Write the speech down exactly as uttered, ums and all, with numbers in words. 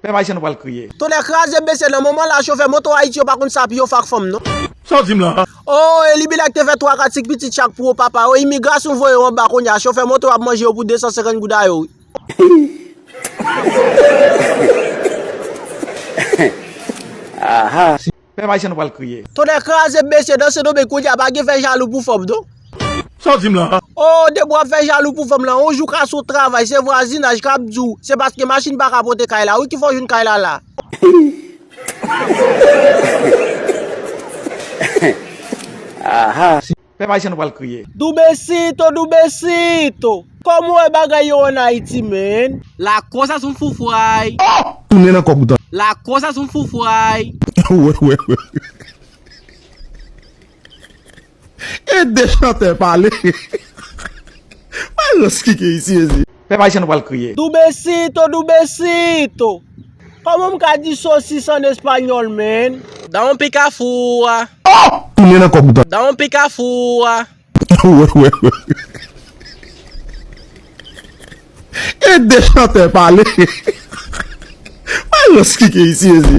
Pèp ayisyen, nou pral kriye. Tonnè kraze mesye, nan moman la chofè moto Ayiti yo pa konn sa pi yo fè ak fanm non. Sa w di m la? Oh, e li bilak te fè twa kat senk pitit chak pou yo papa yo. Imigrasyon voye yo anba kounye a. Chofè moto ap manje yo pou de san senkant goud a yo wi. Aha. Pèp ayisyen, nou pral kriye. Tonnè kraze mesye, nan Sendomeng kounye a pa gen fè jalou pou fanm non. Sa w di m la? Oh, depi w ap fè jalou pou fanm lan, yon jou ka sou travay, se vwazinaj k ap di w, se paske machin pa ka pote kay la wi ki fè w jwenn kay la la. Aha. Pèp ayisyen, nou pral kriye. Dubecito, dubecito. Kòman w wè bagay yo ann Ayiti, man? La cosa es un fufway. Tounen nan kòk ou tan. La cosa es un fufway. Wè, wè, wè. E de chantè pale. Mwen lòs ki gen isi, mezi. Pèp ayisyen, nou pral kriye. Dubecito, dubecito. Kòman m ka di sosis an espanyòl, man? Da un picafua. Tounen nan kòk ou tan. Da un picafua. Wè, wè, wè. E de chantè pale. Mwen lòs ki gen isi, mezi.